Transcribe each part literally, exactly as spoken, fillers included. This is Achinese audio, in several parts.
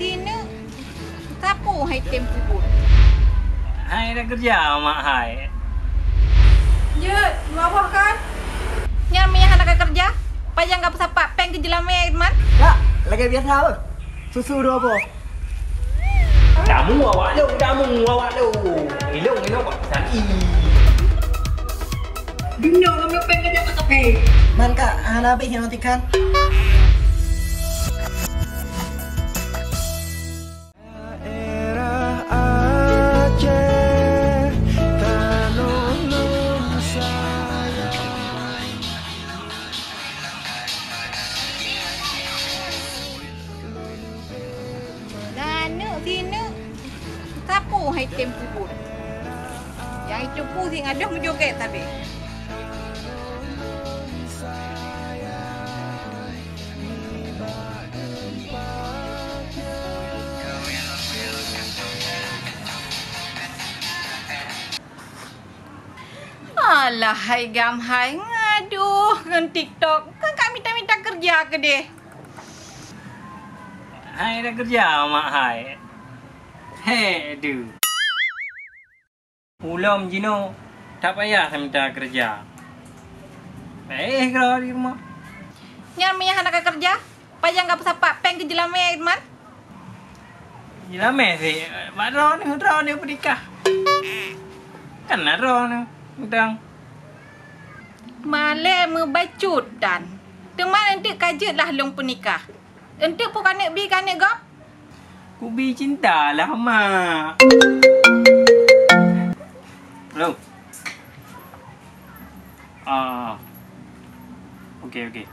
Sineuk sapeue hai tem peubuet. Hai dak keureuja, mak hai. Jeuet, meuwah kan? Nyan meunyo hana ka keureuja, pajan ka peusapat péng keu jeulamé man? Dak, lagèe biasa beuh. Susu dua boh. Damu awak lôn, damu awak lôn. Ilong, ilong bak pesan i. Dunia kami péng kejap tak tapi. Man ka hana habéh nyang tikan. Daerah Aceh, tanah lôn sayang. Naneuk sineuk, sapeue hai tem peubuet. Nyang itu pu si ngadoh meujogét sabe. Alah hai gam hai, ngadoh ngon TikTok. Kan ka mita-mita keureuja keudeh. Hai dak keureuja, mak hai. He, aduh. Ulôn jinoe tak payah mita keureuja. Eh, keudroe di rumoh. Nyan meunyo hana ka keureuja, pajan ka peusapat péng keu jeulamé man? Jeulamé si, bak droeneuh, droeneuh peunikah. Kan na droeneuh, udang. Malée meubacut dan. Teuma eunteuk ka jeuet lah lôn peunikah. Eunteuk peue kaneuk bi kaneuk gob? Kubi cinta lah, mak. Hello. Ah. Okey, okey.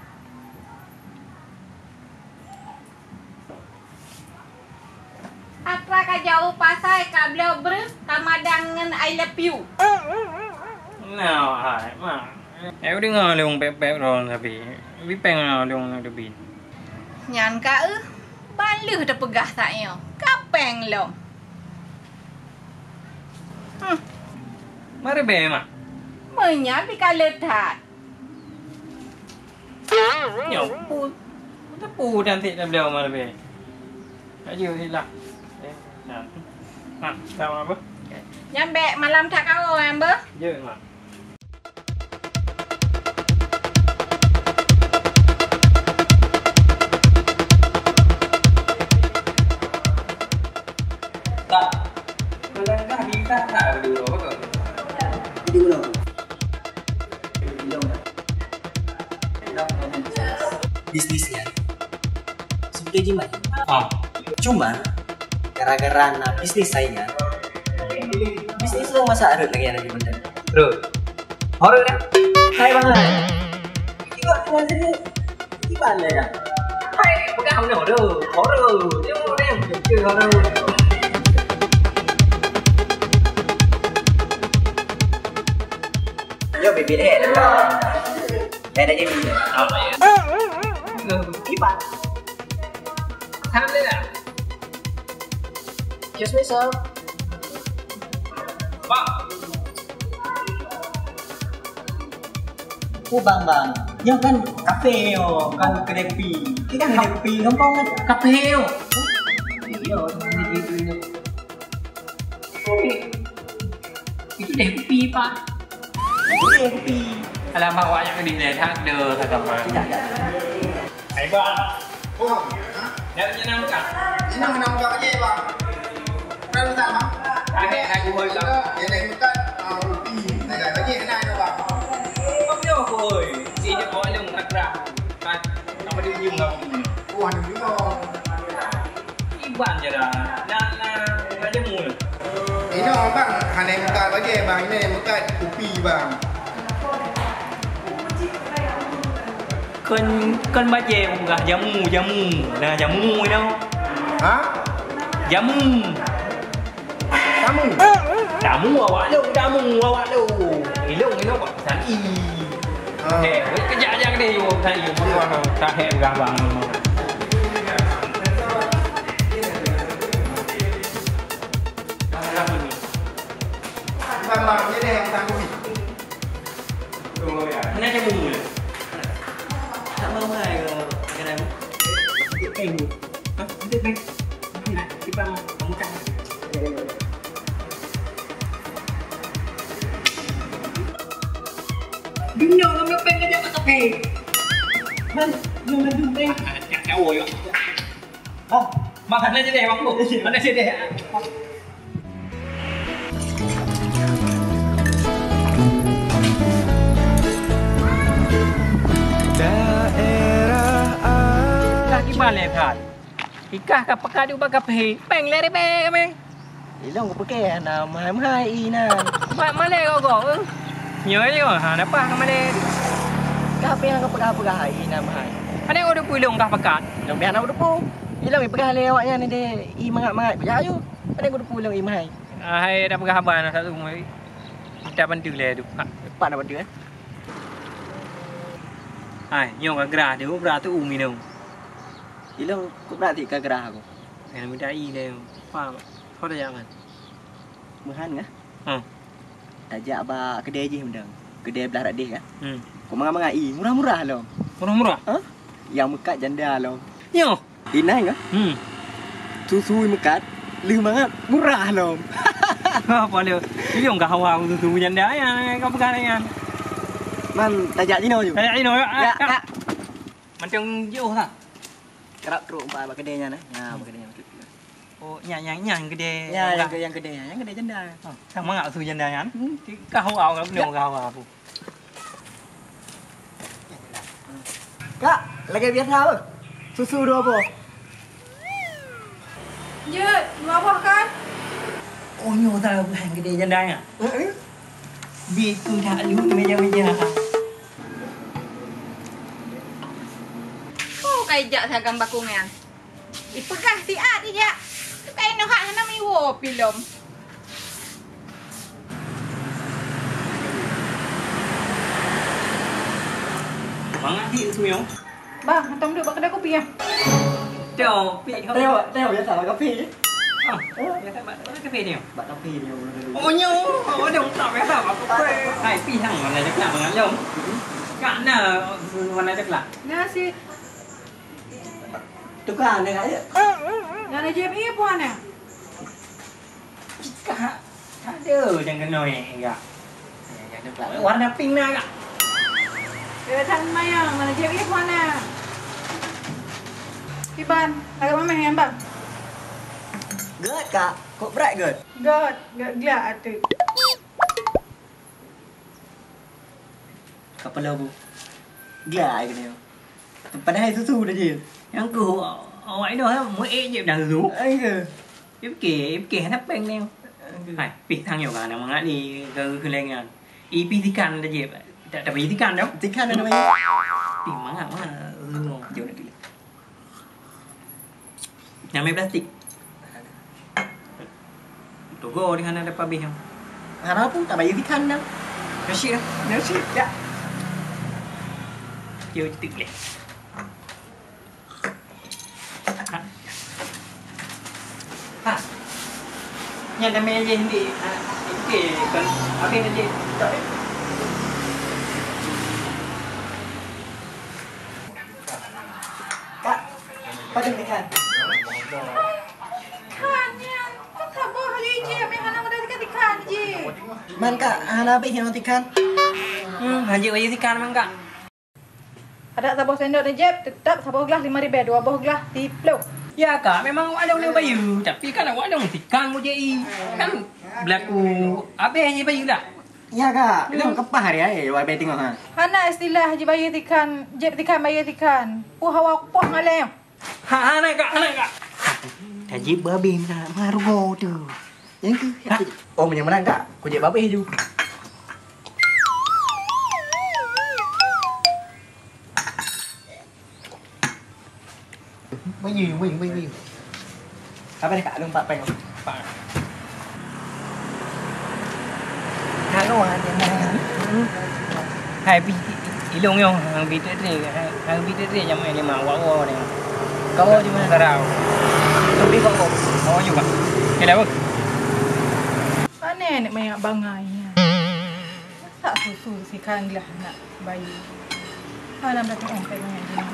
Atra ka jauh pasai ka bloe breuh ka madang ngon I love you. Nah, hai, mak. Eh, udah ngalung pep-pep ron tapi. Bi péng ngalung na debit. Nyan ka eu, ban lheueh teupeugah sak nyoe. Ka péng lom. Hmm. Mari be, mak. Meunyan bi ka le that. Nyoe pu, teupeu dan tik dan beliau malam ni. Laju silah. Eh, nah. Nah, sama apa? Nyan bèk malam that kawan, beuh. Ya, mak. Tak. Melangkah di sana dulu, betul? Di mana? Bisnisnya seperti jimat. Ah. Cuma gara-gara na bisnis saingan, bisnis lo masa ada lagi yang lagi bener. Terus. Horor kan? Hai banget. Tengok dengan sini. Gimana ya? Hai, pegang horor. Horor. Dia orang yang kecil horor. Yo, bibit eh. Eh, dah jadi. Oh, ya. Kipas. Sana dah. Excuse me, sir. Bang. Oh, bang, bang. Nyoe kan kafe nyoe, bukan kedai kopi. Kita kan kedai kopi, gampang kan? Kafe nyoe. Iya, ini, ini, ini. Itu deh kopi, Pak. Itu deh kopi. Alamak, awak yang di deh, hak deh, kata Pak. Tidak, tidak. Hai, Bang. Oh, ha? Dah punya nama kah? Ini nama, nama kah aja, Bang? Kenal tak, Bang? Ada, ada, ada. Yang lain bukan, ah, kopi. Ada lagi, kenal, Bang? Apa dia, boy? Ini awak yang tak terang. Kan, apa dia ujung kamu? Oh, ada juga. Iban je dah. Nak, nak, nak jemu. Inoe bang, hana meukat bajée bang, ini meukat kupi bang. Kon, kon bajée peugah jamu, jamu. Nah, jamu inoe. Ha? Jamu. Tamu. Tamu awak lôn, tamu awak lôn. Ilong, ilong awak pesan i. Ah. Eh, keujak-jak deh, you pesan i. Tahe peugah bang. Bang, bang, ni deh yang pesan kupi. Mana ada bunga? Tak mau hai ke kedai? Eh, bu. Hah? Ada, bang. Iban, kamu kan. Dunia kamu pengen jadi kafe. Man, yang maju, eh. Ah, ya, ya, oh, ya. Ah, mana aja deh, Bang. Mana aja deh. Daerah. Lagi balik, Bang. Ikah ka peugah di ubak kaphé, péng lé ribèe kamoe. Ilong kupeugah hana meuhai-meuhai ié nyan. Bak malèe gogoe, eh. Nyoe, nyoe, hana paih ka malèe. Kaphé nyang kapeugah-peugah ié nyan meuhai. Pane kuteupeu ilong kah pakat? Ilong pih hana kuteupeu. Ilong ipeugah lé awaknyan deh, ié mangat-mangat kujak aju. Pane kuteupeu ilong ié meuhai. Hai, dak peugah haba na satu moi. Dak bantu lé tu. Pat na bantu, eh? Hai, nyoe ka grah tu, grah tu umi nyoe. Ilong kok brat ka grah aku. Hai, minta ié lé. Paham? Kau dah jangan. Meuhan kah? Hmm. Tajak bak keudè jih meunan. Keudè blah radeh kah? Hmm. Kok mangat-mangat ié, murah-murah lom. Murah-murah? Hah? Nyang meukat janda lom. Nyoe. Inai kah? Hmm. Susu meukat, lheueh mangat, murah lom. Apa lé? Ilong ka hawa susu janda nyan, ka peugah nyan. Man, tajak jinoe ju. Tajak jinoe, ya, ya, ya. Mantong jiôh lah. Kerap trok bak, bak keudè nyan, eh. Ya, bak keudè nyan. Oh, nyan, nyan, nyan keudè. Ya, nyang keudè, nyang keudè janda. Oh, sama ngak su janda nyan? Hmm. Ka hawa, ka bunoe ka hawa aku. Kak, lagèe biasa apa? Susu dua boh. Jeuet, dua boh kan? Oh, nyoe dah bukan keudè janda nyan. Heeh. Bitu dah lu meja-meja. Oh, kai jak sagam bakong nyan. Ipeugah siat ijak. Tukai noh hak hana miwo pilom. Mangat di sumio. Bah, hantom duduk bak kedai kopi ya. Teo, pi. Teo, teo biasa lah kopi. Ah, biasa bak, bak kafe dia. Bak kafe dia. Oh, nyo. Oh, dia tak biasa bak kafe. Hai, pi hang mana cakap dengan jom. Kak na mana cakap? Nasi. Tukang ni aja. Nyan aja iya puan ya. Cika ada yang kena ni ya. Warna pink na kak. Dia datang mayang mana dia iya puan ya. Iban, agak mameh yang bang. Gèt kak, kok brat gèt? Gèt, gèt gelak atu. Kapala bu. Gelak ai kena. Padahai susu dah je. Yang ke awak inoe meuék je dah susu. Ai ke? Ipi ke, ipi ke hana péng ni. Hai, pih tang yo kan mangat ni ke kelengan. Ipi tikan dah je. Tak tak bagi tikan dah. Tikan dah bagi. Pih mangat mana. Jom dah pilih. Nyamai plastik. Togo di hana dapat habéh. Hana pun tak bayar ikan dah. Nasib dah. Nasib dah. Dia betul leh. Ha. Nyan dah main je hindi. Ha. Okey, kan habéh tadi. Tak habéh. Kak, padum ikan? Ikan nyan, kan saboh lé jih, meuhana udah ikan-ikan jih. Man kak, hana habéh nyoe ikan? Hmm, hanjeuet bayeue ikan man kak. Adak saboh sendok neujép, teutap saboh glah lima ribèe, dua boh glah siplôh. Ya kak, memang awak lôn bayeue, tapi kan awak lôn ikan mujép i. Kan beulaku habéh jih bayeue dah. Ya kak, hmm. Lôn keupah hari ai, wai bai teungoh ha. Hana istilah jibayeue ikan, jép ikan bayeue ikan. Puh hawa poh ngaleng. Ha, hana kak, hana kak. Tajép babi na marugo tu. Yang tu. Ha? Oh, meunyo meunan kak, kujép babi ju. Bayeue, bayeue, bayeue. Apa ni kak? Lôn pat péng. Pat. Halo, ada mana? Hai, pi, ilong yo, hang bi teutri, hang bi teutri jamai lima, wa wa ni. Kau di mana? Tarau. Tapi kau kau. Kau juga. Kira apa? Aneh nak banyak bangai. Tak susu si kan lah nak. Bayi. Alam dah tengok kayak gini.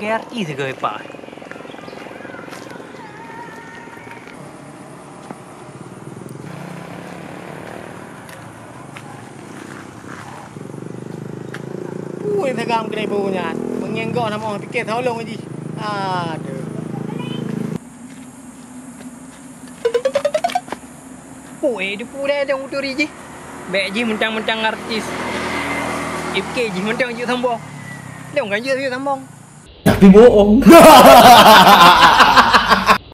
Artis ke, Pak? Ui, sagam keuneuk beu nyan. Meungieng goh na moh pike tolong jih. Aduh. Ui, dipu deh dong uturi jih. Bèk jih mentang-mentang artis. Ipike jih mentang jeuet sombong. Dong kan jeuet sombong. Tapi bohong.